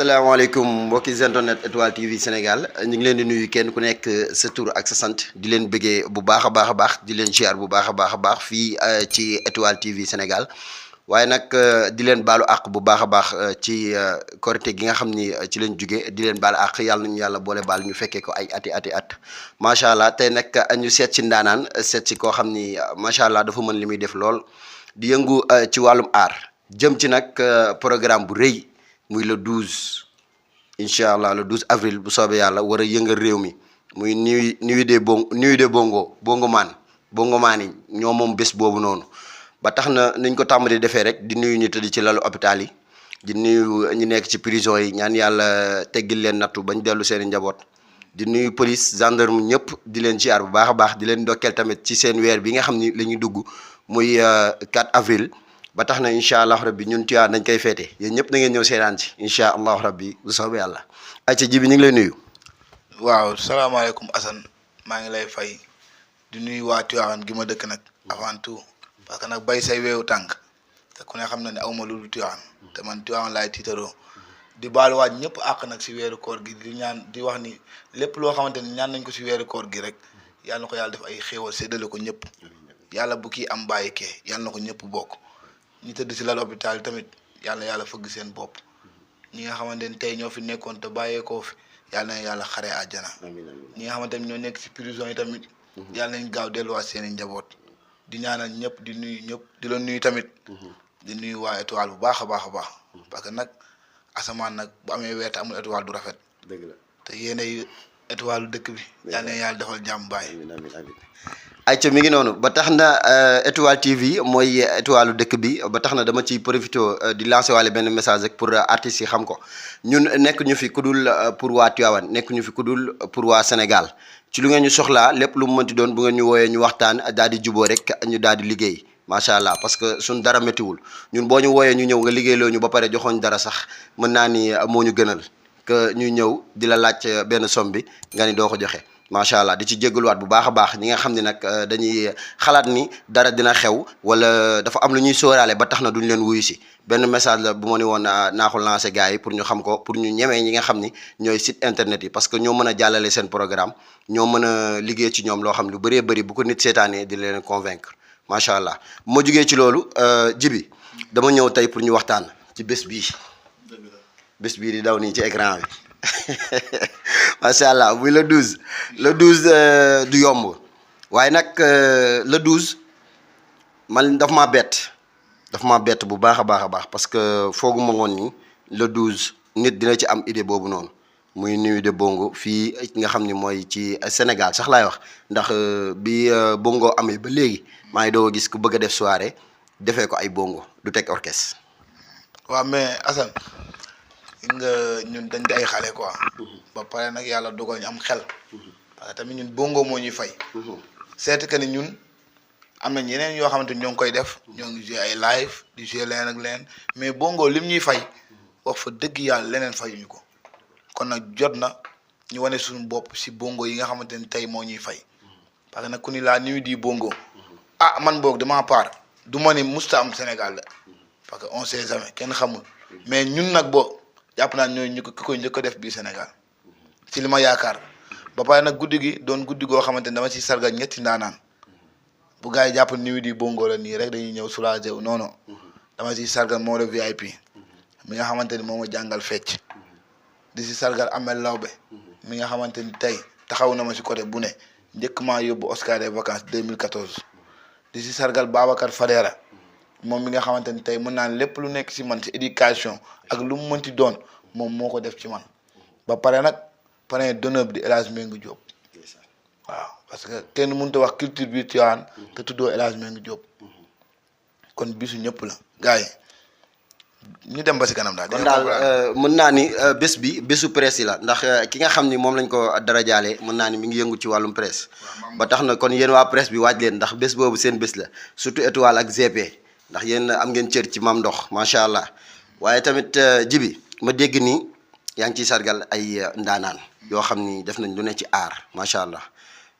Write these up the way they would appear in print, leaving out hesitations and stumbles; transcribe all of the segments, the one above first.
asalaamaaleykum mbokki internet Étoile TV Sénégal ñu ngi leen di nuyu kenn ku nekk sa tur ak sa sant di leen bëggee bu baax a baax a baax di leen ziar bu baax a baax a baax fii ci Étoile TV Sénégal waaye nag di leen baalu àq bu baax a baax ci korite gi nga xam ni ci leen jóge di leen baal àq yàlla nañu yàlla boole baal ñu fekkee ko ay ati at macha allah tey nag ñu seet ci ndaanaan seet ci koo xam ni macha allah dafa mën li muy def lool di yëngu ci wàllum aar jëm ci nag programme bu rëy. muy le 12 incha allah le 12 avril bu soobee yàlla war a yëngal réew mi muy nuit de bongo maan yi ñoo moom bés boobu noonu ba tax na niñ ko tàmbali defee rek di nuyu ñu tëdd ci lalu hôpital yi di nuyu ñu nekk ci prison yi ñaan yàlla teggil leen nattu bañ dellu seen i njaboot di nuyu police gendarme ñëpp di leen ziar bu baax a baax di leen ndokkeel tamit ci seen weer bi nga xam ni la ñuy dugg muy 4 avril. ba tax na incha allah rabbi ñun Tivaouane dañ koy féete yéen ñëpp na ngeen ñëw seetaan ci incha allah rabbi bu soobee yàlla ayca ji bi ñu ngi lay nuyu. waaw salaamaaleykum Assane maa ngi lay fay di nuyu waa Tivaouane gi ma dëkk nag avant tout parce que nag bay say weewu tànk te ku ne xam na ne aw ma lu dul Tivaouane te man Tivaouane laay tiitaroo di baaluwaat ñëpp àq nag si weeru koor gi di ñaan di wax ni lépp loo xamante ni ñaan nañ ko si weeru koor gi rek yàlla na ko yàlla def ay xéewal séddale ko ñëpp yàlla bu kii am bàyyi kee yàlla na ko ñëpp bokk. ñi tëdd si lal hôpital tamit yàlla fëgg seen bopp ñi nga xamante ni tey ñoo fi nekkoon te bàyyeekoo fi yàlla na yàlla xaree àjjana ñi nga xamante ni ñoo nekk si prison yi tamit yàlla nañ gaaw delluwaat seen i njaboot di ñaanal ñëpp di nuyu ñëpp di la nuyu tamit di nuyu waa étoile bu baax a baax a baax parce que nag asamaan nag bu amee weer te amul étoile du rafet dëgg la te yéenay étoile dëkk bi yàlla na yàlla defal jàmm baay ayca mi ngi noonu ba tax na Étoile TV mooy étoile dëkk bi ba tax na dama ciy profité di lancer waale benn message rek pour artistes yi xam ko ñun nekk ñu fi ku dul pour waa Tivaouane nekk ñu fi ku dul pour waa Sénégal ci lu ngeen ñu soxlaa lépp lu mu mënti doon bu ngeen ñu wooyee ñu waxtaan daal di juboo rek ñu daal di liggéey macha allah parce que suñ dara méttiwul ñun boo ñu wooyee ñu ñëw nga liggéeyloo ñu ba pare joxoñ dara sax mën naa ni moo ñu gënal que ñuy ñëw di la laaj benn somme bi nga ni doo ko joxe. macha allah di ci jégaluwaat bu baax a baax ñi nga xam ne nag dañuy xalaat ni dara dina xew wala dafa am lu ñuy sóoraale ba tax na duñ leen wuyu si benn message la bu ma ni woon naa ko lancé gars yi pour ñu xam ko pour ñu ñemee ñi nga xam ni ñooy site internet yi parce que ñoo mën a jàllale seen programme ñoo mën a liggéey ci ñoom loo xam lu bëree bëri bu ko nit seetaanee di leen convaincre macha allah bu ma jugee ci loolu jibi dama ñëw tey pour ñu waxtaan ci bés bii di daw nii ci écran bi. macha allah muy le 12 du yomb waaye nag le 12 man daf maa bett bu baax a baax parce que foogu ma woon ni le 12 nit dina ci am idée boobu noonu muy nuit de bongo fii nga xam ni mooy ci Sénégal sax laay wax ndax bi bongo amee ba léegi maa ngi doog a gis ku bëgg a def soirée defee ko ay bongo du teg orchestre. waaw mais Assane nga ñun dañ di ay xale quoi ba pare nag yàlla dogal ñu am xel parce que tamit ñun bongo moo ñuy fay seet que ni ñun am nañ yeneen yoo xamante ni ñoo ngi koy def ñoo ngi jouer ay live di jouer leen ak leen mais bongo lim ñuy fay wax fa dëgg yàlla leneen fayuñu ko kon nag jot na ñu wane suñu bopp si bongo yi nga xamante ni tey moo ñuy fay parce que nag ku ni laa nuit di bongo man boog dama part du ma ni musta am Sénégal la parce que on sait jamais kenn xamul mais ñun nag jàpp naa ñooy ñu ko ki koy njëkk a def bii Sénégal ci li ma yaakaar ba pare nag guddi gi doon guddi goo xamante ni dama ci sargal ñetti ndaanaan bu gars yi jàpp nuit di bongo la nii rek dañuy ñëw soulager wu non dama ciy sargal moo la VIP mi nga xamante ni moo ma jàngal fecc di si sargal Amel Lawbe mi nga xamante ni tey taxaw na ma si côté bu ne njëkk maa yóbbu Oscar des vacances 2014 di si sargal Babacar Fadera moom mi nga xamante ni tey mën naa lépp lu nekk si man si éducation ak lu mu mënti doon moom moo ko def ci man ba pare nag parrain d'honneur bi di El Hadj Mbengue Diop waaw parce que kenn mënut a wax culture bi Tivaouane te tuddoo El Hadj Mbengue Diop kon bisu ñëpp la gars yi ñu dem ba si kanam daal. kon daal mën naa ni bés bi bésu presse yi la ndax ki nga xam ni moom lañ ko dara jaale mën naa ni mi ngi yëngu ci wàllum presse ba tax na kon yéen waa presse bi waaj leen ndax bés boobu seen bés la surtout étoile ak GP. ndax yéen am ngeen cër ci Mam Ndox macha allah waaye tamit jibi ma dégg ni yaa ngi ciy sargal ay ndaanaan yoo xam ni def nañ lu ne ci aar macha allah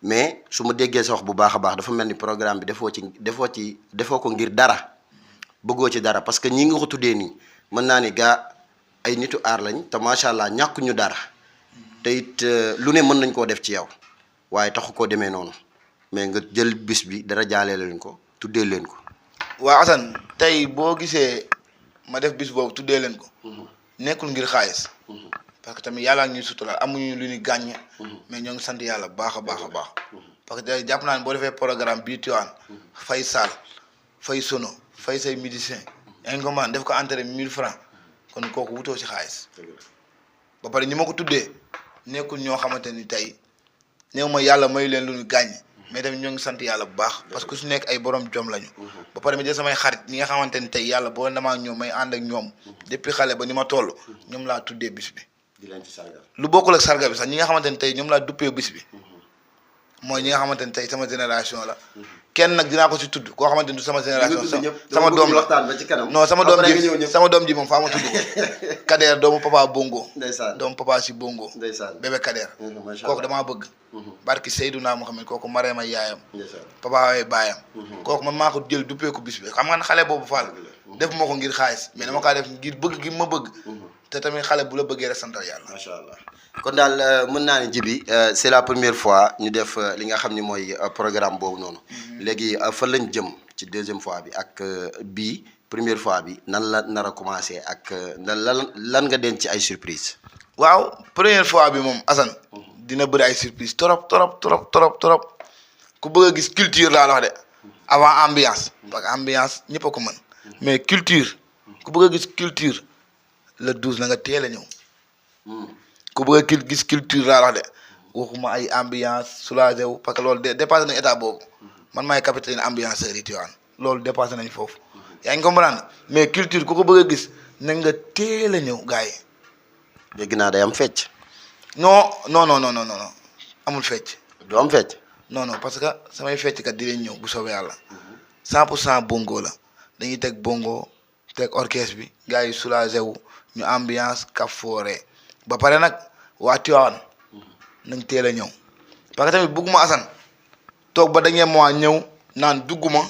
mais su ma déggee sa wax bu baax a baax dafa mel ni programme bi defoo ko ngir dara bëggoo ci dara parce que ñi nga ko tuddee nii mën naa ni gaa ay nitu aar lañ te macha allah ñàkk ñu dara te it lu ne mën nañ koo def ci yow waaye taxu koo demee noonu mais nga jël bis bi dara jaalee leen ko tuddee leen ko. waaw Assane tey boo gisee ma def bis boobu tuddee leen ko. nekkul ngir xaalis. parce que tamit yàlla ñuy suturaal amuñu lu ñuy gàññ. mais ñoo ngi sant yàlla baax a baax a baax. parce que tey jàpp naa ne boo defee programme bii Tivaouane fay saal fay sono fay say musicien yaa ngi ko mën def ko entrée 1000 francs kon kooku wutoo ci xaalis. ba pare ñi ma ko tuddee nekkul ñoo xamante ni tey néew ma yàlla mayu leen lu ñu gàññ. mais tamit ñoo ngi sant yàlla bu baax parce que su nekk ay borom jom lañu. ba pare mi jël samay xarit ñi nga xamante ni tey yàlla boo damaa ñoom may ànd ak ñoom depuis xale ba ni ma toll ñoom laa tuddee bis bi. di leen ci sargal lu bokkul ak sargal bi sax ñi nga xamante ni tey ñoom laa duppee bis bi mooy ñi nga xamante ni tey sama génération la kenn nag dinaa ko ci tudd koo xamante ni du sama génération sama doom la non sama doom ji moom faa ma tudd ko Kader doomu papa Bongo ndeysaan doomu papa si Bongo ndeysaan bébé Kader kooku damaa bëgg barki Seydouna Mohamed kooku Marema yaayam ndeysaan papa waay baayam kooku man maa ko jël duppee ko bis bi xam nga ne xale boobu faal def ma ko ngir xaalis mais dama kaa def ngir bëgg gi ma bëgg te tamit xale bu la bëggee rek santal yàlla. macha allah kon daal mën naa ne Djiby c'est la première fois ñu def li nga xam ni mooy programme boobu noonu. léegi fa lañ jëm ci deuxième fois bi ak bii première fois bi nan la nar a commencé ak lan nga denc ci ay surprise. waaw première fois bi moom Assane. dina bëri ay surprise trop ku bëgg a gis culture laa la wax de avant ambiance. parce que ambiance ñëpp a ko mën. mais culture ku bëgg a gis culture. le 12 na nga teel a ñëw ku bëgg a gis culture laa wax de waxuma ay ambiance soulagé wu parce que loolu dépassé nañu état boobu man maay capitaine ambianceur yi Tivaouane loolu dépassé nañ foofu yaa ngi comprendre mais culture ku ko bëgg a gis na nga teel a ñëw gars yi. dégg naa day am fecc. non amul fecc. du am fecc. non parce que samay fecckat di leen ñëw bu soobee yàlla 100% bongo la dañuy teg bongo teg orchestre bi gars yi soulagé wu. ñu ambiance kafoore ba pare nag waa Tivaouane nañ teel a ñëw parce que tamit bugguma Assane toog ba dernier mois ñëw naan dugguma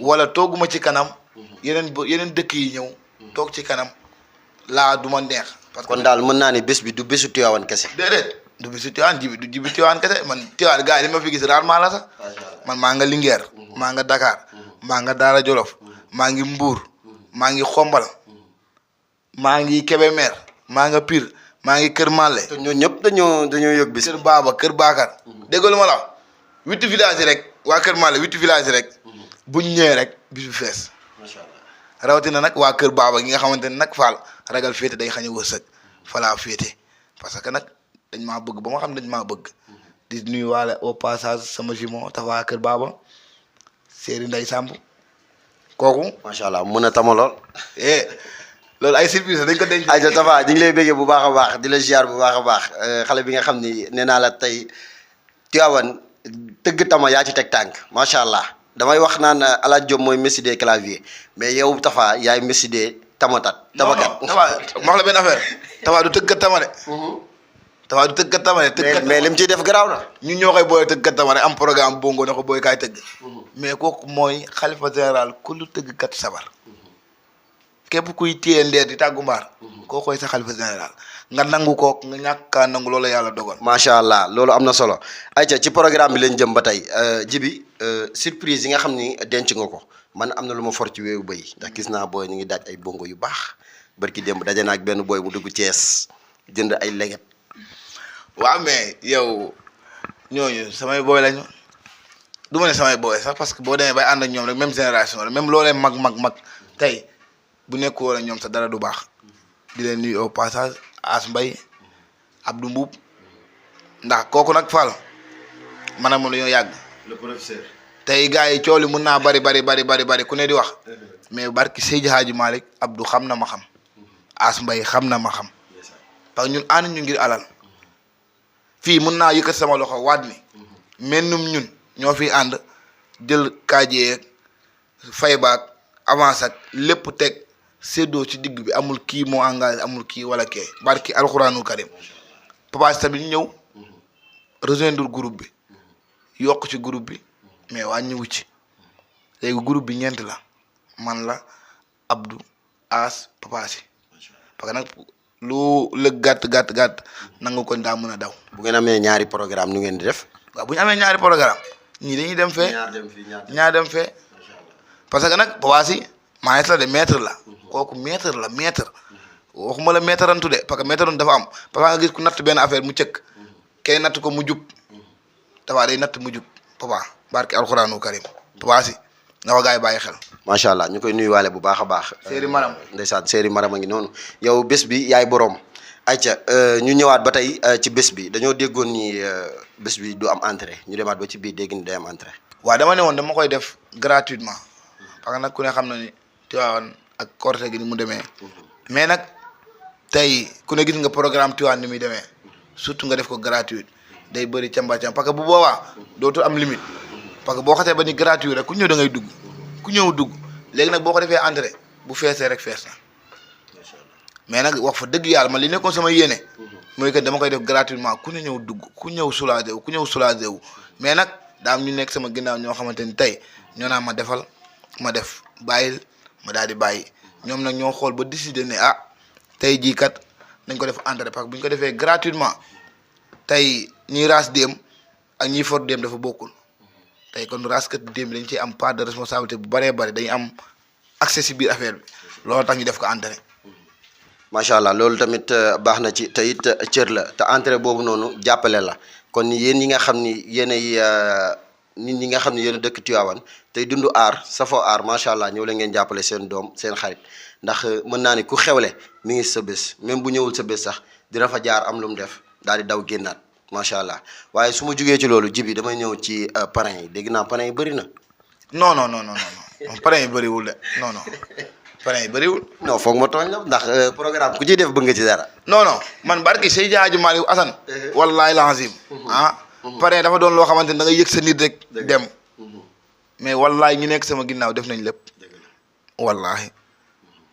wala tooguma ci kanam yeneen dëkk yi ñëw toog ci kanam laa du ma neex. parce que kon daal mën naa ne bés bi du bésu Tivaouane kese. déedéet du bésu Tivaouane du Djiby Tivaouane kese man Tivaouane gars yi li ma fi gis rarement la sax man maa nga Linguère maa nga Dakar maa nga Daara Jolof maa ngi Mbour maa ngi Xombal. maa ngi Kébémer maa nga Pire maa ngi Kër Malle. te ñooñu ñëpp dañoo yëg bis. Kër Baaba Kër Baakar. dégg lu ma la wax 8 villages yi rek waa Kër Malle 8 villages yi rek buñ ñëwee rek bis bu fees. macha allah rawatina nag waa Kër Baaba gi nga xamante ne nag faal ragal féete day xañ a wërsëg fa laa féete parce que nag dañ maa bëgg ba ma xam dañ maa bëgg. di nuyuwaale au passage sama jumeau Tafa Kër Baaba Serigne Ndeye Samb kooku. macha allah mën a tama lool. loolu ay surprise dañ ko denc. ayca Tafa ñu ngi lay bëggee bu baax a baax di la ziar bu baax a baax xale bi nga xam ni nee naa la tey Tivaouane tëgg tama yaa ci teg tànk macha allah damay wax naan Alaaji Diop mooy Messi des claviers mais yow Tafa yaay Messi des tamakat. non Tafa ma wax la benn affaire Tafa du tëgg tama de. Tafa du tëgg tama de. mais lim ciy def garaaw na. ñun ñoo koy booy tëgg tama rek am programme bongo na ko booy kaay tëgg. mais kooku mooy xalifa général ku lu tëgg kat sabar. képp kuy téye ndeer di tàggu mbaar koo koy sa xalifa général nga nangu ko nga ñàkkaa nangu loolu yàlla dogal. macha allah loolu am na solo ayca ci programme bi leen jëm ba tey Djiby surprise yi nga xam ni denc nga ko man am na lu ma for ci wéewu bëy ndax gis naa booy ñu ngi daaj ay bongo yu baax barki démb daje naa ak benn booy mu dugg Thiès jënd ay leget. waaw mais yow ñooñu samay booy lañu du ma ne samay booy sax parce que boo demee bay ànd ak ñoom rek même génération la même loolee mag tey. bu nekk woon ak ñoom sax dara du baax di leen nuyu au passage As Mbaye Abdou Mboub ndax kooku nag Fall man ak moom dañoo yàgg. le professeur. tey gars yi coow li mun naa bari ku ne di wax mais barki Seydi Hadji Malick Abdou xam na ma xam As Mbaye xam na ma xam parce que ñun ànd ñu ngir alal fii mun naa yëkkat sama loxo waat ni mennum ñun ñoo fi ànd jël kaajeeg fay baag avance ak lépp teg. séddoo ci digg bi amul kii moo engagé amul kii wala kee barki alxuraanul karim Papa tamit ñëw rejoindre groupe bi yokk ci groupe bi mais wàññiwu ci léegi groupe bi ñeent la man la Abdou As Papa parce parce que nag lu lëg gàtt nangu ko daa mën a daw. bu ngeen amee ñaari programme nu ngeen di def. waaw bu ñu amee ñaari programme ñii dañuy dem fee. ñaar dem fee. parce que nag Papa Si maestro la de maître la. kooku maître la maître. waxuma la maîtrantu de parce que maîtrantu dafa am parce que nga gis ku natt benn affaire mu cëkk. kay natt ko mu jub. Papa day natt mu jub Papa barke alxuraanu karim Papa Si nga ko gars yi bàyyi xel. macha allah ñu koy nuyuwaale bu baax a baax. Séeri Maram ndeysaan Séeri Maram a ngi noonu yow bés bi yaay boroom. ayca ñu ñëwaat ba tey ci bés bi dañoo déggoon ni bés bi du am entrée ñu demaat ba ci biir dégg ni day am entrée. waaw dama ne woon dama koy def gratuitement parce que nag ku ne xam na ni Tivaouane ak Korité gi ni mu demee mais nag tey ku ne gis nga programme Tivaouane ni muy demee surtout nga def ko gratuit day bëri càmba-càmb parce que bu boobaa dootul am limite parce que boo xasee ba ni gratuit rek ku ñëw da ngay dugg ku ñëw dugg léegi nag boo ko defee entrée bu feesee rek fees na mais nag wax fa dëgg yàlla man li nekkoon sama yéene mooy que dama koy def gratuitement ku ne ñëw dugg ku ñëw soulagé wu mais nag daa am ñu nekk sama ginnaaw ñoo xamante ni tey ñoo naa ma defal ma def bàyyil ma daal di bàyyi ñoom nag ñoo xool ba décider ne tey jii kat nañ ko def entrée parce que bu ñu ko defee gratuitement tey ñiy raas déem ak ñiy for déem dafa bokkul tey kon raaskat déem dañ ciy am part de responsabilité bu bëree bëri dañuy am accès si biir affaire bi loolu tax ñu def ko entrée. macha allah loolu tamit baax na ci te it cër la te entrée boobu noonu jàppale la kon yéen ñi nga xam ni yéenay nit ñi nga xam ni yéen a dëkk Tivaouane tey dundu aar safoo aar macha allah ñëw la ngeen jàppale seen doom seen xarit ndax mën naa ni ku xewle mi ngi sa bés même bu ñëwul sa bés sax dina fa jaar am lu mu def daal di daw génnaat macha allah waaye su ma jugee ci loolu jibi damay ñëw ci parrain yi dégg naa parrain yi bëri na. non parrain yi bëriwul de non. parrain yi bëriwul. non foog ma tooñ la ndax programme ku ciy def bëgg nga ci dara. non man barki Seydi Hadji Malick Assane. wallaahi lazim parrain dafa doon loo xamante ni da nga yëg sa nit rek dem. mais wallaahi ñu nekk sama ginnaaw def nañ lépp. wallaahi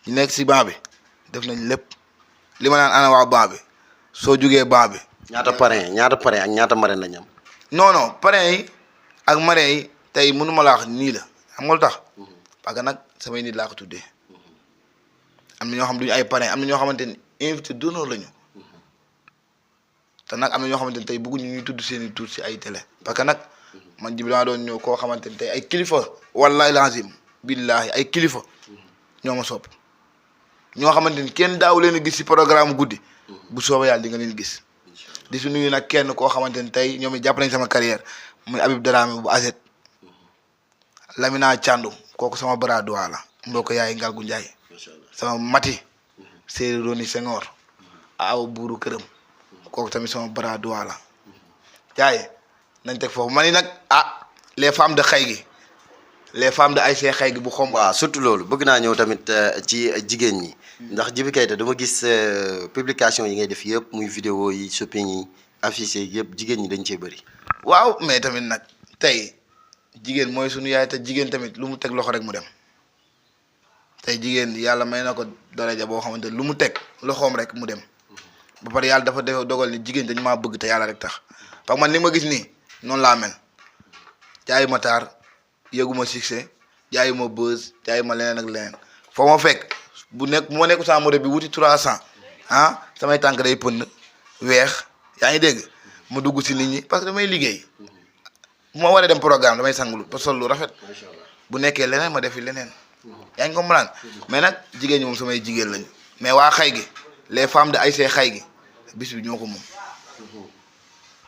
ñu nekk si banc bi def nañ lépp li ma naan ana waa banc bi soo jugee banc bi. ñaata parrain ak ñaata marraine la ñu am. non parrain yi ak marraine yi tey mënu ma la wax nii la xam nga lu tax. parce que nag samay nit laa ko tuddee. am na ñoo xam duñu ay parrain am na ñoo xamante ni invité d'honneur lañu te nag am na ñoo xamante ni tey bëgguñu ñuy tudd seen i tur si ay télé parce que nag man ji bi maa doon ñëw koo xamante ni tey ay kilifa wallahi lazim billahi ay kilifa ñoo ma sopp ñoo xamante ni kenn daaw leen a gis si programme guddi bu soobee yàlla di nga leen gis di su nuyu nag kenn koo xamante ni tey ñoom it jàpp nañ sama carrière muy Habib Dramé bu Azet Lamina Thiandoum kooku sama bras droit la mboo ko yaay Ngalgu Njaay sama mati séeri Roni Senghor aw buuru këram kooku tamit sama bras droit la jaay nañ teg foofu ma ni nag les femmes de xay gi les femmes de Aïcha xay gi bu xomb. waaw surtout loolu bëgg naa ñëw tamit ci jigéen ñi ndax Djiby Keita dama gis publication yi ngay def yëpp muy vidéo yi shopping yi affiche yi yëpp jigéen ñi dañ cee bëri. waaw mais tamit nag tey jigéen mooy sunu yaay te jigéen tamit lu mu teg loxo rek mu dem tey jigéen yàlla may na ko daraja boo xamante lu mu teg loxoom rek mu dem ba pare yàlla dafa dogal ni jigéen dañu maa bëgg te yàlla rek tax parce que man ni ma gis nii noonu laa mel jaayu ma taar yëguma succès jaayu ma buzz jaayu ma leneen ak leneen foo ma fekk bu ma nekku sama modèle bi wuti 300 samay tànk day pënd weex yaa ngi dégg ma dugg si nit ñi parce que damay liggéey bu ma waree dem programme damay sanglu ba sol lu rafet bu nekkee leneen ma defi leneen yaa ngi comprendre mais nag jigéen ñi moom samay jigéen lañu mais waa xay gi les femmes de Aïcha xay gi bis bi ñoo ko moom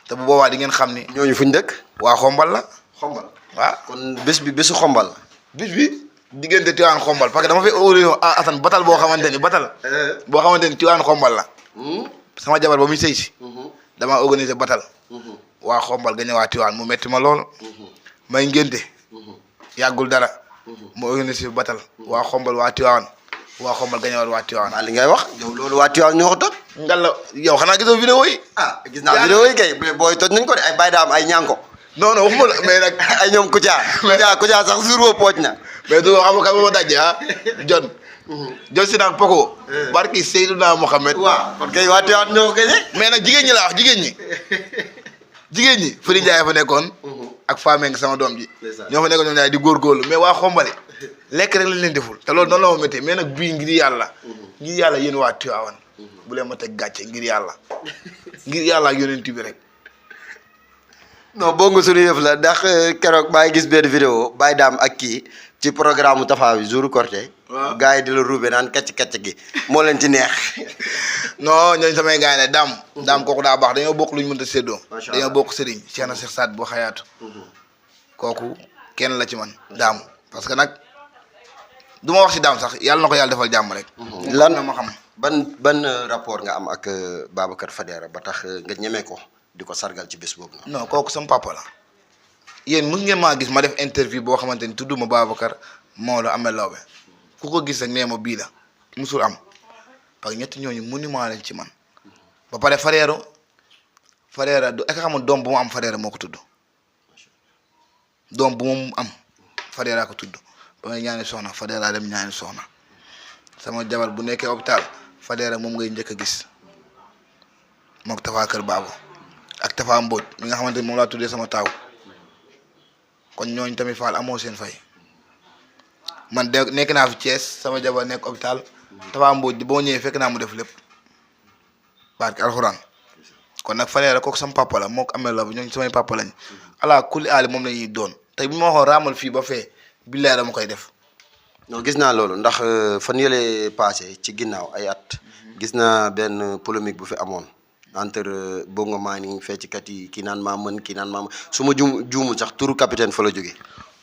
te bu boobaa di ngeen xam ni. ñooñu fuñ dëkk. waa xombal la. xombal waaw kon bés bi bésu xombal. bis bi diggante Tivaouane xombal parce que dama fay orion Assane batal boo xamante ni Tivaouane xombal la. sama jabar ba muy sëy si. damaa organiser batal. waa xombal gañe waa Tivaouane mu metti ma lool. may ngénte. yàggul dara. mu organiser batal. waa xombal waa Tivaouane. waa xombal gañe waa Tivaouane. li ngay wax yow loolu waa Tivaouane ñoo ko toj. ngalla yow xanaa gisoo vidéo yi. gis naa vidéo yi kay booy toj nañ ko de ay bay daam ay ñànko. non waxuma la mais nag. ay ñoom Kouthia sax jour boobu pooj na. mais du xam nga ma daj John. John si naan Poko. barki Seydina Mohamed. waaw kon kay waa Tivaouane ñoo ko gañe. mais nag jigéen ñi laa wax jigéen ñi. jigéen ñi Fëri Ndiaye fa nekkoon. ak Fameng sama doom ji. ñoo fa nekkoon ñoom ñaar di góorgóorlu mais waa xombale lekk rek lañ leen deful te loolu noonu la ma méttee mais nag bii ngir yàlla ngir yàlla yéen waa Tivaouane bu leen ma teg gàcce ngir yàlla ak yonent bi rek. non bongo suñu yëf la ndax keroog maa ngi gis benn vidéo Baye Dame ak kii ci programme mu Tafa bi jour Korité. waaw gars yi di la ruube naan kacc gi moo leen ci neex. non ñooñu samay gars yi ne daam kooku daa baax dañoo bokk lu ñu mënta séddoo. dañoo bokk sëriñ Cheikh na Cheikh Saad boo xayaatu. kooku kenn la ci man daam parce que nag du ma wax ci daam sax yàlla na ko yàlla defal jàmm rek. lan na ma xam. ban rapport nga am ak Babacar Fadera ba tax nga ñeme ko di ko sargal ci bés boobu. non kooku sama papa la yéen mës ngeen maa gis ma def interview boo xamante ni tudduma Babacar Maodo Amel Lawbe ku ko gis rek nee ma bii la musul am parce que ñetti ñooñu monument lañ ci man ba pare Fadera du est-ce que xam nga doom bu mu am Fadera moo ko tudd doom bu mu am Fadera ko tudd ba may ñaani soxna Fadera dem ñaani soxna sama jabar bu nekkee hôpital Fadera moom ngay njëkk a gis mook Tafa Kër Baabo ak Tafa Mbodj mi nga xamante ni moom laa tuddee sama taaw kon ñooñu tamit Fall amoo seen fay man de nekk naa fi Thiès sama jabar nekk hôpital Tafa Mbodj boo ñëwee fekk naa mu def lépp barke alxuraan kon nag Fadera kooku sama papa la moo ko amee la ñooñu samay papa lañ ala kulli aali moom la ñuy doon tey bu ma waxoon raamal fii ba fee billaay dama koy def. non gis naa loolu ndax fan yële passé ci ginnaaw ay at gis naa benn polémique bu fi amoon entre bongo maani fecckat yi kii naan maa mën kii naan maa mën su ma juumul sax turu capitaine fa la jógee.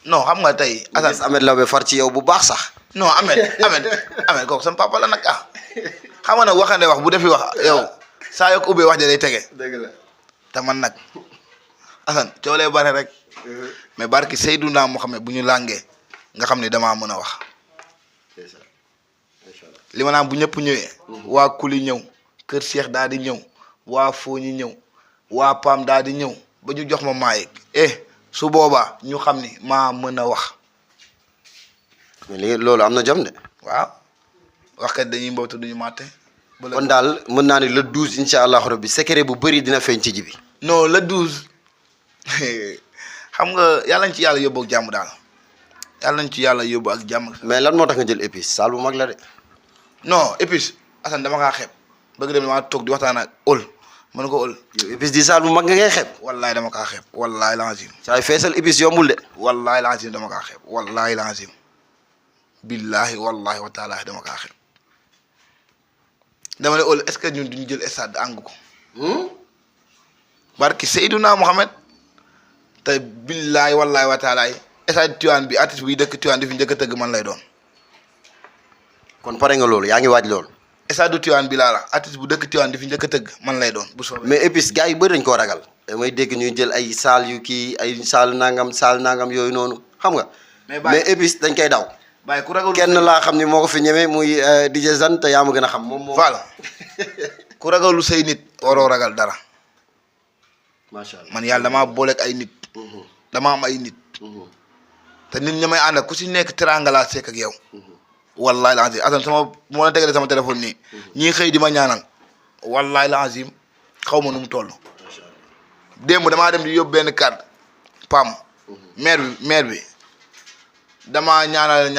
non xam nga tey. Assane gis Ameth Lawbe far ci yow bu baax sax. non Ameth kooku sama papa la nag xam nga nag waxande wax bu defi wax yow saa yoo ko ubbee wax ja day tege. dëgg la te man nag Assane coow lay bare rek. mais barki Seydouna Mohamed bu ñu làngee nga xam ne damaa mën a wax. li ma naan bu ñëpp ñëwee. waa Kuli ñëw Kër Cheikh daal di ñëw waa Fooñi ñëw waa Pam daal di ñëw ba ñu jox ma maayeg su boobaa ñu xam ni maa mën a wax. mais loolu am na jom de. waaw waxkat dañuy mbootu duñu màtte. kon daal mën naa ne le 12 incha allah rabbi secret bu bëri dina feeñ ci ji bi. non le 12 xam nga yàlla nañ ci yàlla yóbbu ak jàmm daal yàlla nañ ci yàlla yóbbu ak jàmm. mais lan moo tax nga jël épice saal bu mag la de. non épice Assane dama kaa xeeb bëgg dem damaa toog di waxtaan ak ol mën ko ol. yow épice di saal bu mag nga ngay xeeb. wallaay dama kaa xeeb wallaay lazim. saa feesal épice yombul de. wallaay lazim dama kaa xeeb wallaay lazim. billahi wallahi wa taala dama kaa xeeb. dama ne ol est-ce que ñun duñu jël stade àngu ko. barki Seydouna Mohamed te billahi wallahi wa taala stade Tivaouane bi artiste buy dëkk Tivaouane di fi njëkk a tëgg man lay doon. kon pare nga loolu yaa ngi waaj loolu. stade Tivaouane bi laa la artiste bu dëkk Tivaouane di fi njëkk a tëgg man lay doon bu soobee. mais épice gars yi bëri dañ koo ragal. damay dégg ñuy jël ay saal yu kii ay saal nangam yooyu noonu xam nga. mais épice dañ koy daw. bàyyi ku ragalul kenn laa xam ni moo ko fi ñeme muy DJ Zane te yaa ma gën a xam moom moo. voilà ku ragalu say nit waroo ragal dara. macha allah man yàlla damaa booleeg ay nit. dama am ay nit. te nit ñi may ànd ak ku si nekk teraanga laa sekk ak yow. wallahi la azim Assane sama moo la tegalee sama téléphone nii. ñii xëy di ma ñaanal. wallahi la azim xaw ma nu mu toll. démb damaa dem di yóbbu benn carte PAM. maire bi damaa ñaanal.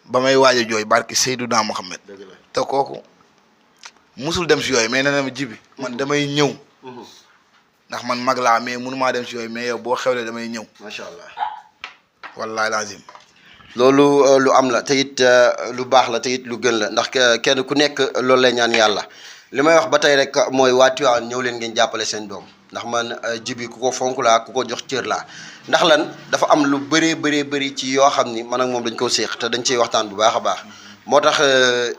ba may waaj a jooy barki Seydouna Mohamed. te kooku musul dem si yooyu mais nee na ma jibi man damay ñëw. ndax man mag laa mais mënumaa dem si yooyu mais yow boo xewlee damay ñëw. macha allah. wallahi lazim. loolu lu am la te it lu baax la te it lu gën la ndax kenn ku nekk loolu lay ñaan yàlla li may wax ba tey rek mooy waa Tivaouane ñëw leen ngeen jàppale seen doom ndax man jibi ku ko fonk laa ku ko jox cër laa ndax lan dafa am lu bëri ci yoo xam ni man ak moom dañ koo séex te dañ ciy waxtaan bu baax a baax moo tax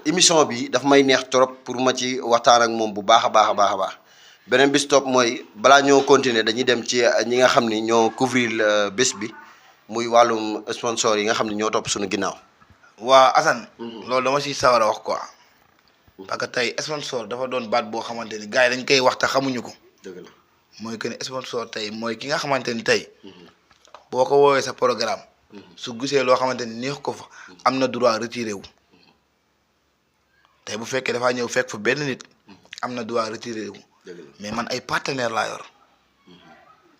émission bi daf may neex trop pour ma ci waxtaan ak moom bu baax a baax beneen bis topp mooy balaa ñoo continuer dañuy dem ci ñi nga xam ni ñoo couvrir bés bi muy wàllum sponsor yi nga xam ne ñoo topp suñu ginnaaw. waa Assane. loolu dama siy sawar a wax quoi. parce que tey sponsor dafa doon baat boo xamante ni gars yi dañ koy wax te xamuñu ko. dëgg la mooy que ne sponsor tey mooy ki nga xamante ni tey. boo ko woowee sa programme. su gisee loo xamante ni neex ko fa. am na droit retiré wu. tey bu fekkee dafaa ñëw fekk fa benn nit. am na droit retiré wu. mais man ay partenaire laa yor.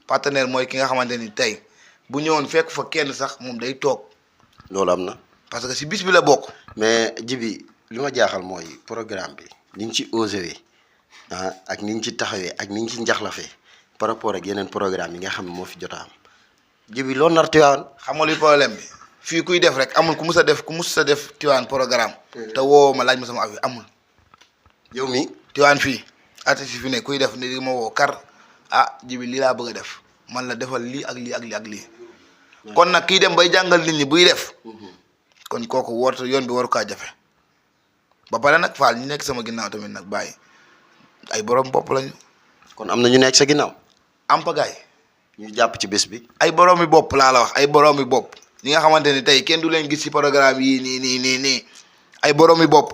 partenaire mooy ki nga xamante ni tey. bu ñëwoon fekk fa kenn sax moom day toog. loolu am na. parce que si bis bi la bokk. mais Djiby li ma jaaxal mooy programme bi ni ñu ci osé ak ni ñu ci taxawee ak ni ñu ci njaxlafee par rapport ak yeneen programme yi nga xam ne moo fi jot a am Djiby loo nar Tivaouane. xam nga luy problème bi fii kuy def rek amul ku mus a def Tivaouane programme. te woo ma laaj ma sama avis amul. yow mi Tivaouane fii artiste yi fi ne kuy def ni di ma woo kar Djiby lii laa bëgg a def man la defal lii ak lii ak lii ak lii. kon nag kii dem bay jàngal nit ñi buy def. kon kooku woote yoon bi waru kaa jafe. ba pare nag Fall ñu nekk sama ginnaaw tamit nag bàyyi ay borom bopp lañu. kon am na ñu nekk sa ginnaaw. am pagaay ñu jàpp ci bés bi. ay boroomi bopp laa la wax ay boroomi bopp ñi nga xamante ni tey kenn du leen gis ci programme yii nii ay boroomi bopp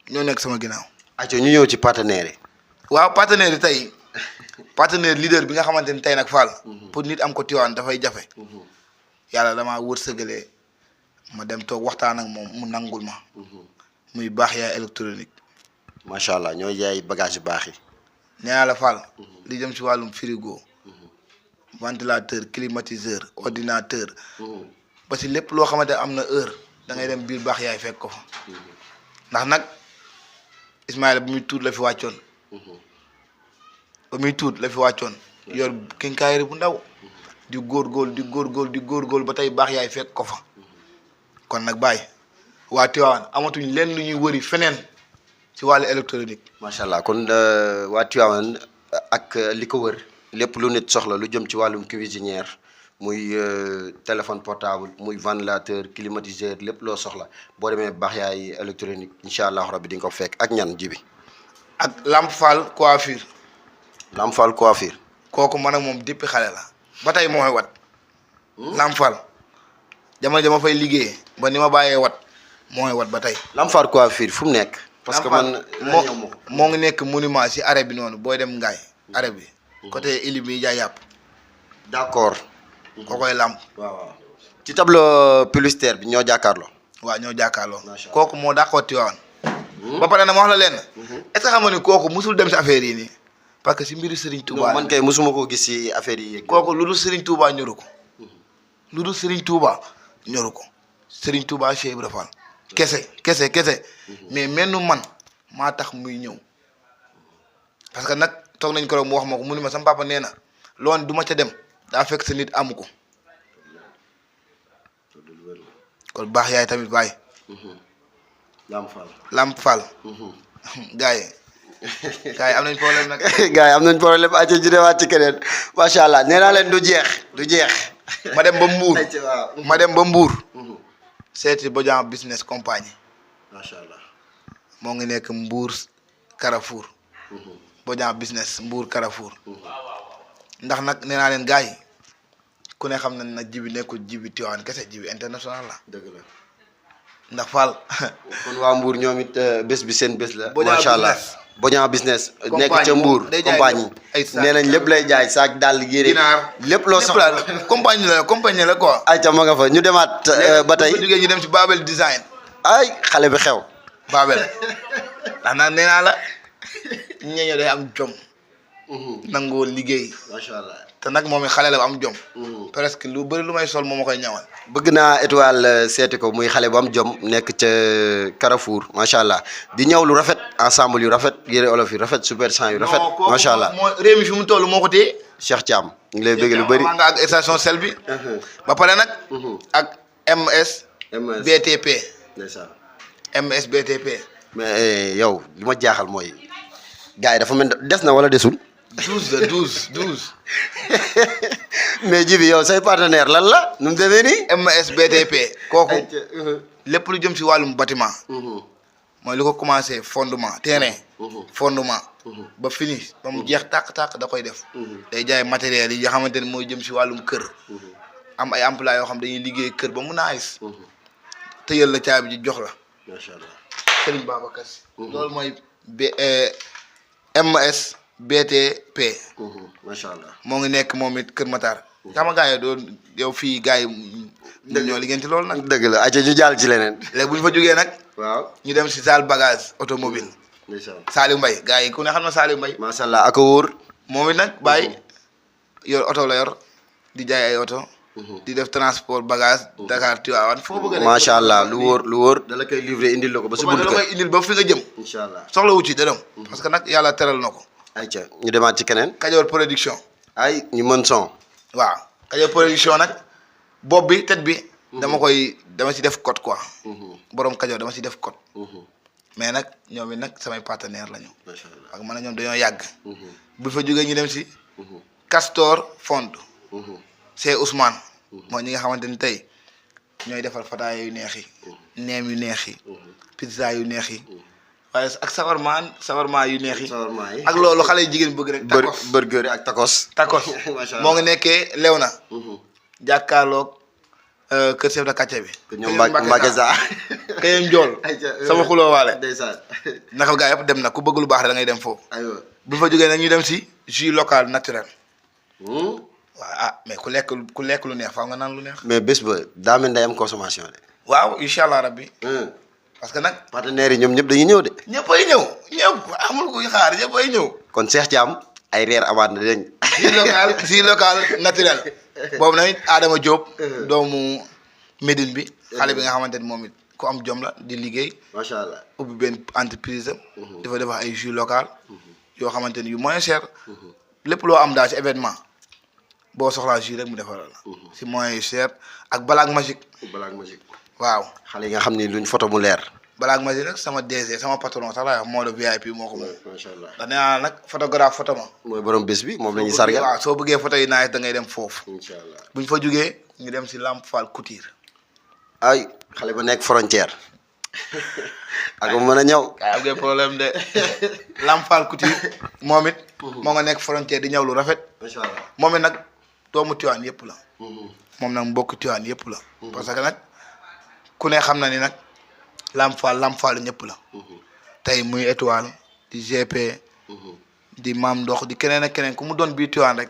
ñoo nekk sama ginnaaw. ayca ñu ñëw ci partenaires yi. waaw partenaire yi tey partenaire leader bi nga xamante ni tey nag Fall. pour nit am ko Tivaouane dafay jafe. yàlla damaa wërsëgalee ma dem toog waxtaan ak moom mu nangul ma. muy baax yaay électronique. macha allah ñooy jaay bagage yu baax yi. nee naa la Fall. li jëm si wàllum frigo. ventilateur climatiseur ordinateur. ba si lépp loo xamante am na heure da ngay dem biir baax yaay fekk ko fa. ndax nag Ismaïla bu muy tuut la fi wàccoon. ba muy tuut la fi wàccoon. yor kinkaayri bu ndaw. di góorgóorlu ba tey baax yaay fekk ko fa. kon nag bàyyi waa Tivaouane amatuñ leen lu ñuy wëri feneen ci wàllu électronique. macha allah kon waa Tivaouane ak li ko wër lépp lu nit soxla lu jëm ci wàllum cuisinière muy téléphone portable muy ventilateur climatiseur lépp loo soxla boo demee baax yaay électronique incha allah rabbi di nga ko fekk ak ñan Djiby. ak Lamp Fall coiffure. Lamp Fall coiffure. kooku man ak moom depuis xale la ba tey moo may wat. Lamp Fall jamono jama fay liggéeyee ba ni ma bàyyee wat moo may wat ba tey. Lamp Fall coiffure fu mu nekk. parce que man moo ngi nekk monument si arrêt bi noonu booy dem Ngaye arrêt bi. côté ili bi jaay yàpp. d'accord. koo koy Lamp. waaw ci tableau publicitaire bi ñoo jàkkaarloo. waaw ñoo jàkkaarloo. kooku moo dàqoo Tivaouane. ba pare na ma wax la leen. est-ce que xam nga ni kooku musul dem si affaire yi nii. parce que si mbiru Serigne Touba. man kay musuma koo gis si affaire yi. kooku lu dul Serigne Touba ñoru ko. lu dul Serigne Touba ñoru ko. Serigne Touba Cheikh Ibra Fall. kese. mais mennu man maa tax muy ñëw. parce que nag toog nañ ko mu wax ma ko mu ni ma sama papa nee na loolu du ma ca dem daa fekk sa nit amu ko. kon baax yaay tamit bàyyi. Lamp Fall. gars yi am nañ problème nag. gars yi am nañ problème ayca ji dewaat ci keneen macha allah nee naa leen du jeex. ma dem ba Mbour. seeti Bodian business compagnie. macha allah. moo ngi nekk Mbour Carrefour. Bodian business Mbour Carrefour. ndax nag nee naa leen gars yi ku ne xam na nag Djiby nekkul Djiby Tivaouane kese Djiby international la. dëgg la. ndax Fall. kon waa Mbour ñoom it bés bi seen bés la. macha allah Bodian business. nekk ca Mbour compagnie nee nañ lépp lay jaay saak dàll yére. lépp loo soxla compagnie la quoi. ayca ma nga fa ñu demaat ba tey. bu ñu dem ci Babel design. ay xale bi xew. Babel ndax naan nee naa la ñeeño day am jom. nangoo liggéey. macha allah te nag moom it xale la am jom. presque lu bëri lu may sol moom ma koy ñawal. bëgg naa étoile seeti ko muy xale bu am jom nekk ca Carrefour macha allah di ñëw lu rafet ensemble yu rafet yére olof yu rafet super sang yu rafet. macha allah moo réew mi fi mu toll moo ko téye. Cheikh Thiam ñu ngi lay bëgg lu bëri. nga ak station sel bi. ba pare nag. ak MS. BTP. ndeysaan. MS BTP. mais yow li ma jaaxal mooy gars yi dafa mel des na wala desul. 12. mais Djiby yow say partenaire lan la nu mu demee nii. MS BTP. kooku lépp lu jëm si wàllum bâtiment. mooy lu ko commencé fondement terrain. fondement. ba fini ba mu jeex tàq da koy def. day jaay matériel yi nga xamante ne mooy jëm si wàllum kër. am ay emplois yoo xam dañuy liggéey kër ba mu naayis. tëyal la caabi ji jox la. macha allah Serigne Babacar Sy. loolu mooy MS BTP. macha allah moo ngi nekk moom it Kër Matar. xam nga gars yi doon yow fii gars yi ñoo liggéeyante loolu nag. dëgg la ayca ñu jàll ci leneen. léegi bu ñu fa jógee nag. waaw ñu dem si salle bagage automobile. Saliou Mbaye gars yi ku ne xam na Saliou Mbaye. macha allah ak a wóor. moom it nag bàyyi yor oto la yor di jaay ay oto. di def transport bagage Dakar Tivaouane foo bëgg a nekk macha allah lu wóor da la koy livré indil la ko ba si buntu da la kër koy indil ba fi nga jëm incha allah soxla wu ci dërëm parce que nag yàlla teral na ko ayca ñu demaat ci keneen Kajoor production ay ñu mën son waaw Kajoor production nag bopp bi tête bi dama ci def code quoi borom Kajoor dama ci def code mais nag ñoom it nag samay partenaire lañu ak man ñoom dañoo yàgg bu fa jógee ñu dem si Castor Fond c'est Ousmane mooy ñi nga xamante ni tey ñooy defar fataaya yu neex yi neem yu neex yi pizza yu neex yi waaye ak sawarma yu neex yi ak loolu xale yu jigéen bëgg rek tacos burger yi ak tacos moo ngi nekkee Léona jàkkaarloog kër chef de quartier bi ñoom Mbacke sa kayam njool sama xuloo waale ndeysaan naka gaa yëpp dem na ku bëgg lu baax da ngay dem foofu bu fa jógee nag ñu dem si jus local naturel waaw mais ku lekk lu neex faaw nga naan lu neex mais bés ba daa mel day am consommation de waaw incha allah rabbi parce que nag partenaires yi ñoom ñëpp dañuy ñëw de ñëppay ñëw amul kuy xaar ñëppay ñëw kon Cheikh Thiam ay reer amaat na dégg jus local naturel boobu nag Adama Diop doomu Médine bi xale bi nga xamante ni moom it ku am jom la di liggéey macha allah ubbi benn entreprise am dafa defar ay jus local yoo xamante ni yu moins cher lépp loo am daal ci événement boo soxlaa jus rek mu defaral la si moyens yu cher ak balaag magique waaw xale yi nga xam ni luñ photo mu leer balaag magique nag sama DG sama patron sax laay wax moo de VIP moo ko moom macha allah ndax nee naa nag photographe photo ma mooy borom bés bi moom la ñuy sargal waaw soo bëggee photo yi naaj da ngay dem foofu incha allah buñ fa jógee ñu dem si Lamp Fall Couture ay xale ba nekk frontière ak mu mën a ñëw am ngeen problème de Lamp Fall Couture moom it moo nga nekk frontière di ñëw lu rafet macha allah moom it nag doomu Tiwaan yëpp la moom nag mbokk Tiwaan yëpp la parce que nag ku ne xam na ni nag Lamp Fall ñëpp la tey muy étoile di GP di maam ndox di keneen ak keneen ku mu doon bii Tiwaan rek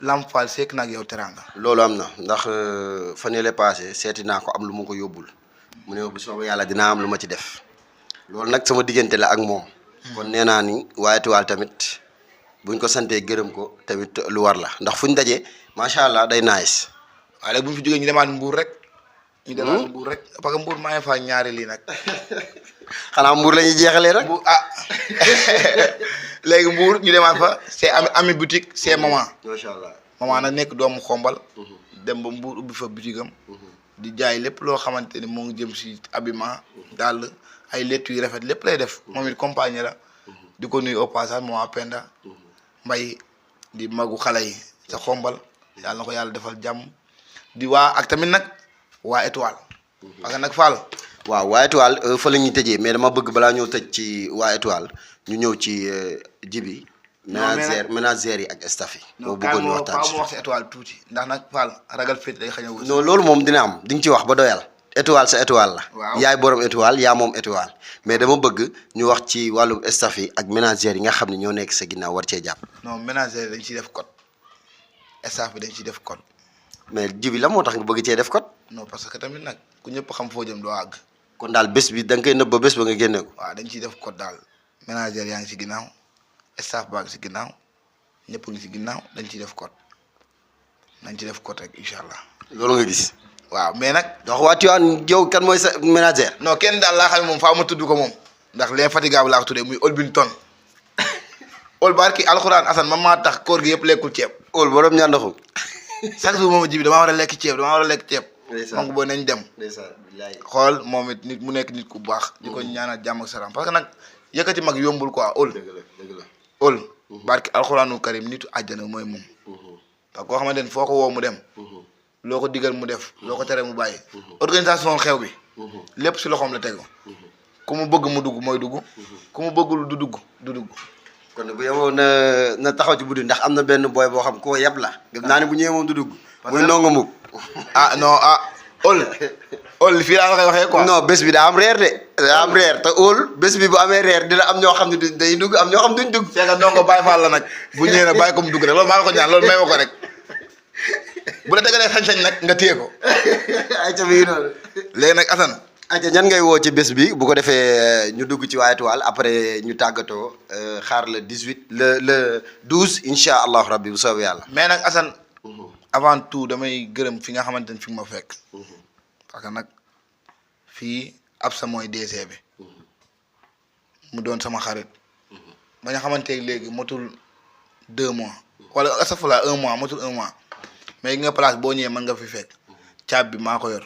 Lamp Fall seek nag yow teranga loolu am na ndax fan yële passé seeti naa ko am lu ma ko yóbbul mu ne bu soobee yàlla dinaa am lu ma ci def loolu nag sama diggante la ak moom kon nee naa ni waa étoile tamit buñ ko santee gërëm ko tamit lu war la ndax fuñ dajee macha allah day nice waaye nag bu ñu fi jógee ñu demaat Mbour rek parce que Mbour maa ngi faa ñaari lii nag xanaa Mbour la ñuy jeexalee rek Mbour léegi Mbour ñu demaat fa c'est ami boutique c'est maman macha allah maman nag nekk doomu xombal dem ba Mbour ubbi fa boutique am di jaay lépp loo xamante ni moo ngi jëm si habillement daal ay lettu yu rafet lépp lay def moom it compagnie la di ko nuyu au passage maman Penda Mbay di magu xale yi sa xombal yàlla na ko yàlla defal jàmm di waa ak tamit nag waa étoile parce que nag Fall waaw waa étoile fa la ñuy tëjee mais dama bëgg balaa ñoo tëj ci waa étoile ñu ñëw ci jibi ménagères yi ak staff yi moo bëggoon ñu waxtaan mu wax si étoile tuuti ndax nag Fall ragal féet day xañ a wës non loolu moom dina am di nga ci wax ba doyal étoile sa étoile la waaw yaay borom étoile yaa moom étoile mais dama bëgg ñu wax ci wàllum staff yi ak ménagères yi nga xam ne ñoo nekk sa ginnaaw war cee jàpp non ménagères dañ ciy def code staff bi dañ ciy def code mais jibi la moo tax nga bëgg cee def code non parce que tamit nag ku ñëpp xam foo jëm doo àgg kon daal bés bi da nga koy nëbb ba bés ba nga génne ko waaw dañ ciy def code daal ménagères yaa ngi si ginnaaw staff baa ngi si ginnaaw ñëpp ngi si ginnaaw dañ ciy def code nañ ci def code rek incha allah loolu nga gis waaw mais nag dox waa Tivaouane yow kan mooy sa ménagère non kenn daal laa xam ne moom faa ma tudd ko moom ndax l'infatigable laa ko tuddee muy Olbinton ol barki alxuraan Assane man maa tax koor gi yëpp lekkul ceeb ol borom ñaan ndoxum chaque jour moom jibi damaa war a lekk ceeb moom ko boo nañ dem xool moom it nit mu nekk nit ku baax di ko ñaanal jàmm ak salaam parce que nag yëkkati mag yombul quoi ol ol barki alxuraanu karim nitu àjjana mooy moom parce que koo xamante ne foo ko woo mu dem loo ko digal mu def loo ko tere mu bàyyi organisation xew bi lépp si loxoom la tegu ku mu bëgg mu dugg mooy dugg ku mu bëggul du dugg kon bu yemoo na taxaw ci buddi ndax am na benn booy boo xam koo yeb la gëm naa ne bu ñëwee moom du dugg muy nonga mug non ol fii laa la koy waxee quoi non bés bi daa am reer de daa am reer te ol bés bi bu amee reer dina am ñoo xam ne day dugg am ñoo xam duñ dugg c'est que ndongo Baye Fall la nag bu ñëwee nag bàyyi ko mu dugg rek loolu maa la ko ñaan loolu may ma ko rek bu la tegalee sañ-sañ nag nga téye ko ayca mi ngi noonu léegi nag Assane ayca ñan ngay woo ci bés bi bu ko defee ñu dugg ci waa étoile après ñu tàggatoo xaar le 18 le 12 incha allahu rabbi bu soobee yàlla mais nag Assane avant tout damay gërëm fi nga xamante ni fi ma fekk. parce que nag fii Absa mooy DC bi. mu doon sama xarit. ba nga xamante léegi motul 2 mois. wala asafula 1 mois motul 1 mois. mais nga place boo ñëwee mën nga fi fekk. caab bi maa ko yor.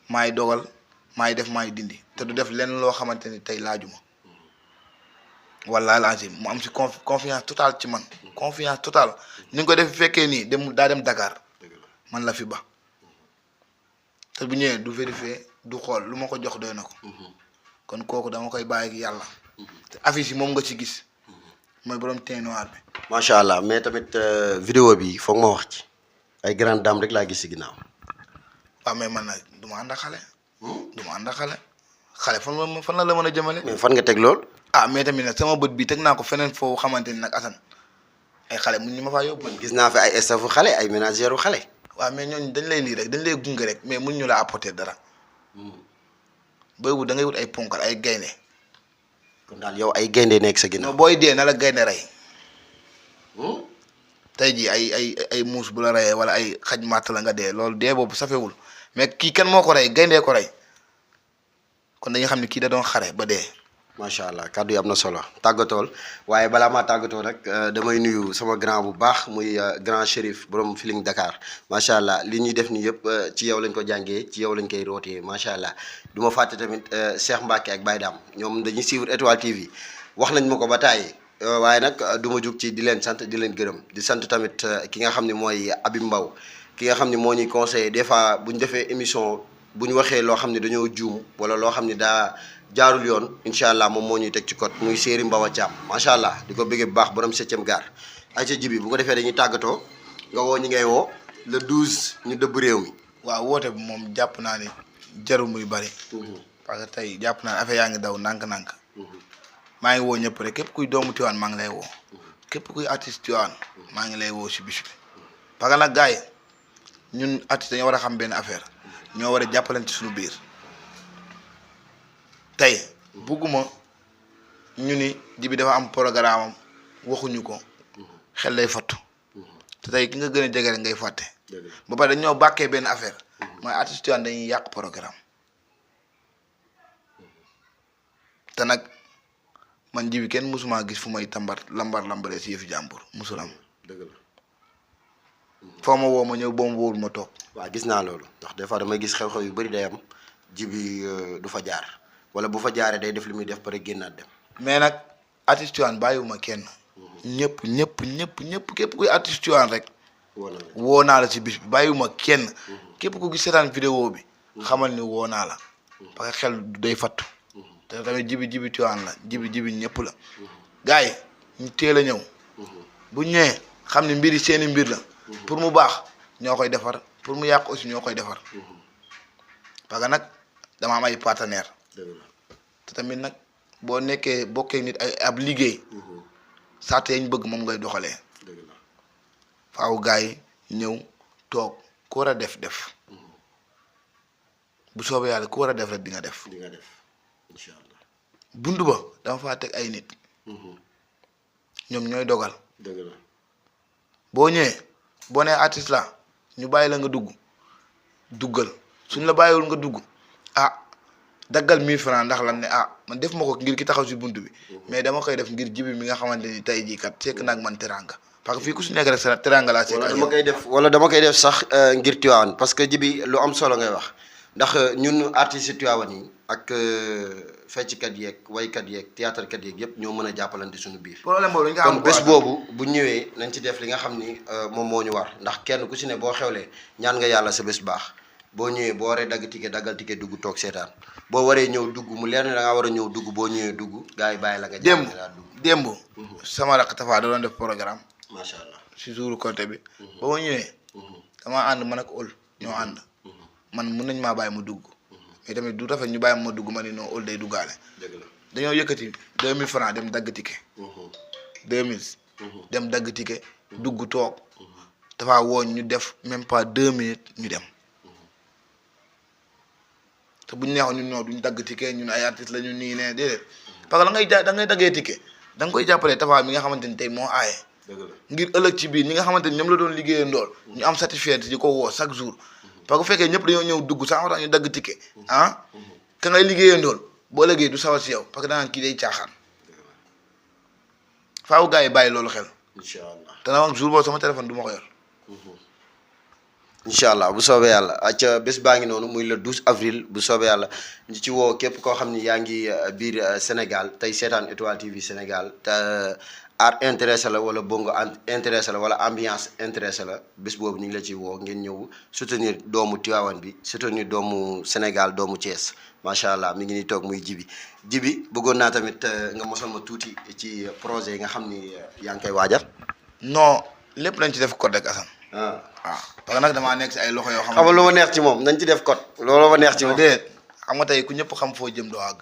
maay dogal maay def maay dindi te du def lenn loo xamante ni tey laajuma. wallaahi lazim mu am si confiance totale ci man. confiance totale ni nga ko def fekkee nii daa dem Dakar man la fi ba te bu ñëwee du vérifier du xool lu ma ko jox doy na ko kon kooku dama koy bàyyi ak yàlla te affiche yi moom nga ci gis mooy borom teint noir bi. macha allah mais tamit vidéo bi foog ma wax ci ay grande dame rek laa gis si ginnaaw. waaw mais man nag du ma ànd ak xale. du ma ànd ak xale. xale fan la mën a jëmale. mais fan nga teg lool. ah mais tamit nag sama bët bi teg naa ko feneen foofu xamante ni nag Assane ay xale mun ñu ma faa yóbbu. gis naa fi ay staffu xale ay ménagères xale. waaw mais ñooñu dañ lay lii rek dañ lay gunge rek mais mun ñu la apporter dara. booy wut da ngay wut ay ponkal ay gaynde. kon daal yow ay gaynde nekk sa ginnaaw. booy dee na la gaynde rey. tey jii ay muus bu la reyee wala ay xaj màtt la nga dee loolu dee boobu safewul mais kii kan moo ko rey gayndee ko rey kon dañuy xam ne kii da doon xare ba dee. macha allah kàddu yi am na solo tàggatool waaye balaa maa tàggatoo nag damay nuyu sama grand bu baax muy grand Chérif borom Feeling Dakar macha allah li ñuy def nii yëpp ci yow lañ ko jàngee ci yow lañ koy rootee macha allah du ma fàtte tamit Cheikh Mbacke ak Baye Dame ñoom dañuy suivre Étoile TV wax nañ ma ko ba tàyyi waaye nag du ma jug ci di leen sant di leen gërëm di sant tamit ki nga xam ne mooy Abib Mbaw ki nga xam ne moo ñuy conseillé des fois bu ñu defee émission bu ñu waxee loo xam ne dañoo juum wala loo xam ne daa jaarul yoon incha allah moom moo ñuy teg ci code muy Séeri Mbawa Thiam macha allah di ko bëggee bu baax borom 7e gaar ay ca jibi bu ko defee dañuy tàggatoo nga woo ñi ngay woo le 12 ñu dëbb réew mi. waaw woote bi moom jàpp naa ni jarul muy bari. parce que tey jàpp naa ne affaire yaa ngi daw nànk-nànk. maa ngi woo ñëpp rek képp kuy doomu Tivaouane maa ngi lay woo. képp kuy artiste Tivaouane maa ngi lay woo si bis bi. parce que nag gars yi ñun artiste dañoo war a xam benn affaire ñoo war a jàppalante suñu biir. tey bugguma ñu ni Djiby dafa am programme am waxuñu ko xel lay fattu te tey ki nga gën a jege rek ngay fàtte ba pare dañoo bàkkee benn affaire mooy artiste Tivaouane dañuy yàq programme te nag man Djiby kenn mësumaa gis fu may lambaree si yëfi jàmbur mësul am dëgg la foo ma woo ma ñëw boo ma wóorul ma toog. waaw gis naa loolu ndax des fois damay gis xew-xew yu bëri day am Djiby du fa jaar wala bu fa jaaree day def li muy def pare génnaat dem. mais nag artiste Tivaouane bàyyiwuma kenn. ñëpp képp kuy artiste Tivaouane rek. woo naa la ci bis bi bàyyiwuma kenn. képp ku gis seetaan vidéo bi. xamal ni woo naa la. parce que xel day fattu. te tamit Djiby Tivaouane la Djiby ñëpp la. gars yi ñu teel a ñëw. bu ñëwee xam ne mbir yi seeni mbir la. pour mu baax ñoo koy defar pour mu yàq aussi ñoo koy defar. parce que nag dama am ay partenaire te tamit nag boo bokkee nit ay ab liggéey saate yañ bëgg moom ngay doxalee faaw gars yi ñëw toog ku war a def bu soobee yàlla ku war a def rek di nga def incha allah buntu ba dama faa teg ay nit ñoom ñooy dogal boo ñëwee boo nee artiste la ñu bàyyi la nga duggal suñ la bàyyiwul nga dugg daggal 1000 francs ndax lan ne man def ma ko ngir ki taxaw si bunt bi mais dama koy def ngir Djiby mi nga xamante ni tey jii kat sekk naag man teranga parce que fii ku si nekk rek sa teranga laa sekk wala dama koy def sax ngir Tivaouane parce que Djiby lu am solo ngay wax ndax ñun artistes Tivaouane yi ak fecckat yeeg waykat yeeg théâtre kat yeeg yëpp ñoo mën a jàppalante suñu biir problème boobu dañ ko am kon bés boobu bu ñëwee nañ ci def li nga xam ni moom moo ñu war ndax kenn ku si ne boo xewlee ñaan nga yàlla sa bés baax boo ñëwee boo waree daggal ticket dugg toog seetaan boo waree ñëw dugg mu leer ne da ngaa war a ñëw dugg boo ñëwee dugg gars yi bàyyi la nga jàpp démb sama rakk Tafa da doon def programme macha allah si jour côté bi ba ma ñëwee dama ànd man ak ol ñoo ànd man mun nañ maa bàyyi ma dugg mais tamit du rafet ñu bàyyi ma dugg ma ni non ol day duggaale dañoo yëkkati 2000 francs dem dagg ticket 2000 dem dagg ticket dugg toog dafa wooñ ñu def même pas 2 minutes ñu dem te bu ñu neexoon ñun ñoo duñ dagg ticket ñun ay artistes la ñu nii ne déedéet parce que da ngay daggee ticket da nga koy jàppalee Tafa mi nga xamante ni tey moo aaye ngir ëllëg ci biir ñi nga xamante ni ñoom la doon liggéeyee ndool ñu am satisfait di ko woo chaque jour parce que bu fekkee ñëpp dañoo ñëw dugg sax ñu dagg ticket ah ka ngay liggéeyee ndool boo ëllëgee du sawar si yow parce que danaan kii day caaxaan faaw gars yi bàyyi loolu xel. incha allah te nag jour boobu sama téléphone du ma ko yor. incha allah bu soobee yàlla ca bés baa ngi noonu muy le 12 avril bu soobee yàlla ñu ci woo képp koo xam ni yaa ngi biir Sénégal tey seetaan Étoile TV Sénégal te art intéressé la wala bongo intéressé la wala ambiance intéressé la bés boobu ñu ngi la ciy woo ngeen ñëw soutenir doomu Tivaouane bi soutenir doomu Sénégal doomu Thiès macha allah mi ngi ni toog muy jibi bëggoon naa tamit nga mosal ma tuuti ci projet yi nga xam ni yaa ngi koy waajal. non lépp nañ ci def code rek Assane. waaw parce que nag damaa nekk si ay loxo yoo xam nga lu ma neex ci moom nañ ci def code loolu ma neex ci moom. déedéet xam nga tey ku ñëpp xam foo jëm doo àgg.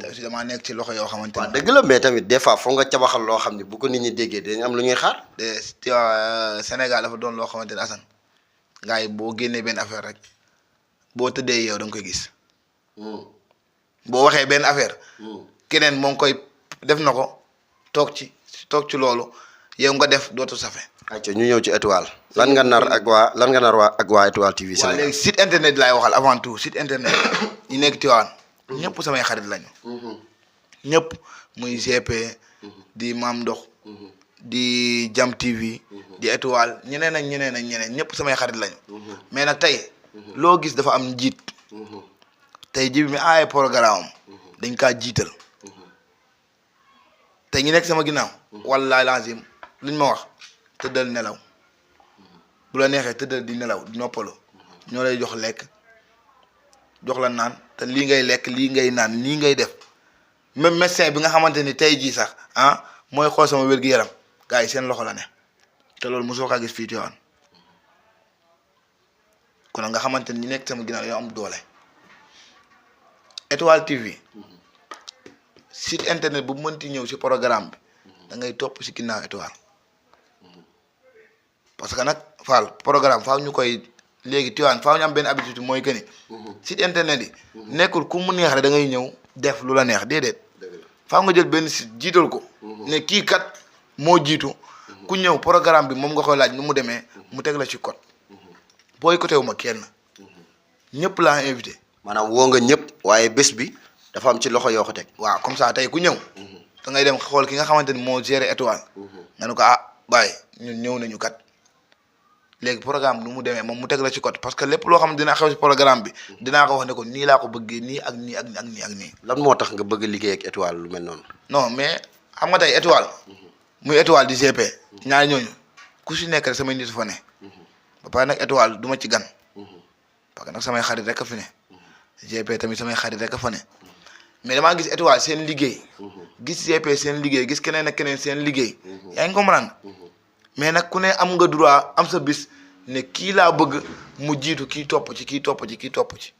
te aussi damaa nekk ci loxo yoo xamante ni. waaw dëgg la mais tamit des fois foog nga cabaxal loo xam ne bu ko nit ñi déggee dañ am lu ñuy xaar. Sénégal dafa doon loo xamante ni Assane gars yi boo génnee benn affaire rek boo tëddee yow da nga koy gis. boo waxee benn affaire. keneen moo ngi koy def na ko toog ci loolu yow nga def dootu safe. ayca ñu ñëw ci étoile lan nga nar ak waa Étoile TV Sénégal. waaw léegi site internet laay waxal avant tout site internet yi nekk Tivaouane ñëpp samay xarit lañu. ñëpp muy GP. di Maam Ndox. di Jam TV. di étoile ñeneen ak ñeneen ñëpp samay xarit lañu. mais nag tey loo gis dafa am njiit. tey jibi mi aaye programme am dañ kaa jiital. tey ñi nekk sama ginnaaw. wallaahi lazim luñ ma wax tëddal nelaw bu la neexee tëddal di nelaw di noppalu ñoo lay jox lekk jox la naan te lii ngay lekk lii ngay naan lii ngay def même médecin bi nga xamante ni tey jii sax mooy xool sama wér-gu-yaram gars yi seen loxo la ne te loolu mosoo kaa gis fii Tivaouane kon nga xamante ni ñi nekk sama ginnaaw yoo am doole. Étoile TV site internet bu mënti ñëw ci programme bi da ngay topp ci ginnaaw étoile parce que nag Fall programme faaw ñu koy léegi Tivaouane faaw ñu am benn habitude mooy que ni site internet yi nekkul ku mu neex rek da ngay ñëw def lu la neex déedéet faaw nga jël benn site jiital ko ne kii kat moo jiitu ku ñëw programme bi moom nga koy laaj nu mu demee mu teg la ci code booy côté wu ma kenn ñëpp laa invité. maanaam woo nga ñëpp waaye bés bi dafa am ci loxo yoo ko teg. waaw comme ça tey ku ñëw. da ngay dem xool ki nga xamante ni moo géré étoile. nga ne ko bàyyi ñun ñëw nañu kat léegi programme nu mu demee moom mu teg la ci code parce que lépp loo xam ne dina xew ci programme bi dinaa ko wax ne ko nii laa ko bëggee nii ak nii ak nii ak nii. lan moo tax nga bëgg liggéey ak étoile lu mel noonu. non mais xam nga tey étoile. muy étoile di GP. ñaari ñooñu ku si nekk rek samay nit fa ne. ba pare nag étoile du ma ci gan. parce que nag samay xarit rek a fi ne. GP tamit samay xarit rek a fa ne mais damaa gis étoile seen liggéey gis GP seen liggéey gis keneen ak keneen seen liggéey yaa ngi comprendre mais nag ku ne am nga droit am sa bis ne kii laa bëgg mu jiitu kii topp ci kii topp ci kii topp ci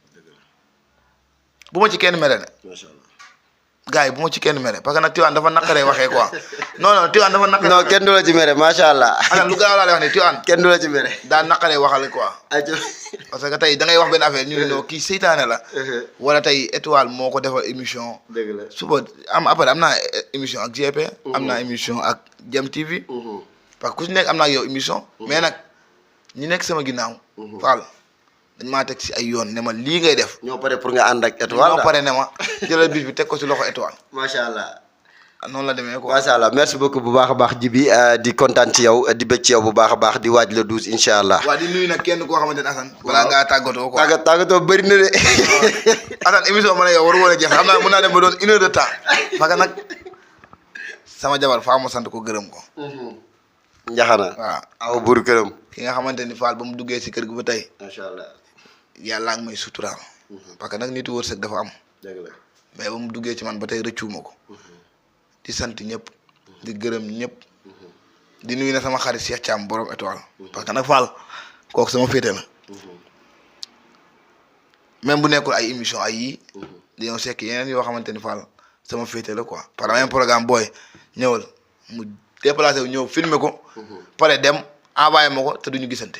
bu ma ci kenn mere ne gars yi bu ma ci kenn mere parce que nag Tivaouane dafa naqaree waxee quoi non Tivaouane dafa naqaree. non kenn du la ci mere macha allah. alors lu gaaw laa lay wax ne Tivaouane. kenn du la ci mere. daa naqaree waxal quoi. parce que tey da ngay wax benn affaire ñu ne non kii seytaane la. wala tey étoile moo ko defal émission. dëgg la suba après am naa émission ak GP. am naa émission ak Jam TV. parce que ku si nekk am naa ak yow émission. mais nag ñi nekk sama ginnaaw. Fall dañ maa teg si ay yoon ne ma lii ngay def. ñoo pare pour nga ànd ak étoile ñoo pare ne ma jëlal bis bi teg ko si loxo étoile. macha allah. noonu la demee quoi. macha allah merci beaucoup bu baax a baax Djiby di kontaan ci yow di bëgg ci yow bu baax a baax di waaj le 12 incha allah. waaw di nuyu nag kenn koo xamante ne Assane. balaa ngaa tàggatoo quoi tàggatoo bëri na de. Assane émission ma ne yow waru woon a jeex xam naa mën naa dem ba doon 1 heure de temps parce que nag sama jabar faa ma sant ko gërëm ko. Njaxana. waaw aw buur këram. ki nga xamante ni Fall ba mu duggee si kër gi ba tey. macha allah. yàlla ngi may suturaal. parce que nag nitu wërsëg dafa am. dëgg la mais ba mu duggee ci man ba tey rëccuuma ko. di sant ñëpp. di gërëm ñëpp. di nuyu na sama xarit Cheikh Thiam borom étoile. parce que nag Fall kooku sama féete la. même bu nekkul ay émission ay yii. dañoo sekk yeneen yoo xamante ni Fall sama féete la quoi par même programme booy ñëwal mu déplacé wu ñëw filmer ko. pare dem envoyé ma ko te duñu gisante.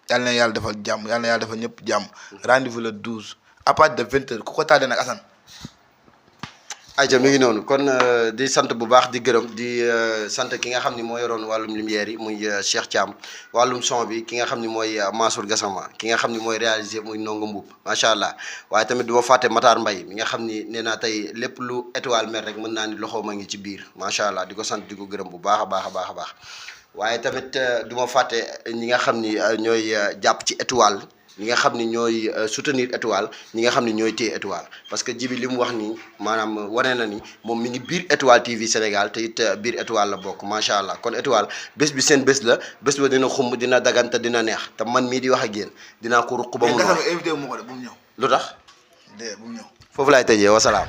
yàlla na yàlla defal jàmm yàlla na yàlla defal ñëpp jàmm rendez-vous le 12 à partir de 20h ku ko tardé nag Assane ayca mi ngi noonu kon di sant bu baax di gërëm di sant ki nga xam ni moo yoroon wàllum lumière yi muy Cheikh Thiam wàllum son bi ki nga xam ni mooy Mansour Gassama ki nga xam ni mooy réalisé muy Ndongo Mbuub macha allah waaye tamit du ma fàtte Matar Mbaye mi nga xam ni nee naa tey lépp lu étoile mel rek mën naa ni loxo ma ngi ci biir macha allah di ko sant di ko gërëm bu baax a baax a baax a baax waaye tamit du ma fàtte ñi nga xam ni ñooy jàpp ci étoile. ñi nga xam ni ñooy soutenir étoile ñi nga xam ni ñooy téye étoile parce que jibi li mu wax nii maanaam wane na ni moom mi ngi biir étoile TV Sénégal te it biir étoile la bokk macha allah kon étoile bés bi seen bés la bés ba dina xumb dina dagan te dina neex te man mii di wax ak yéen dinaa ko ruq ba mu. mais invité wu ma ko de bu mu ñëw. lu tax. bu mu ñëw. foofu laay tëjee wasalaam.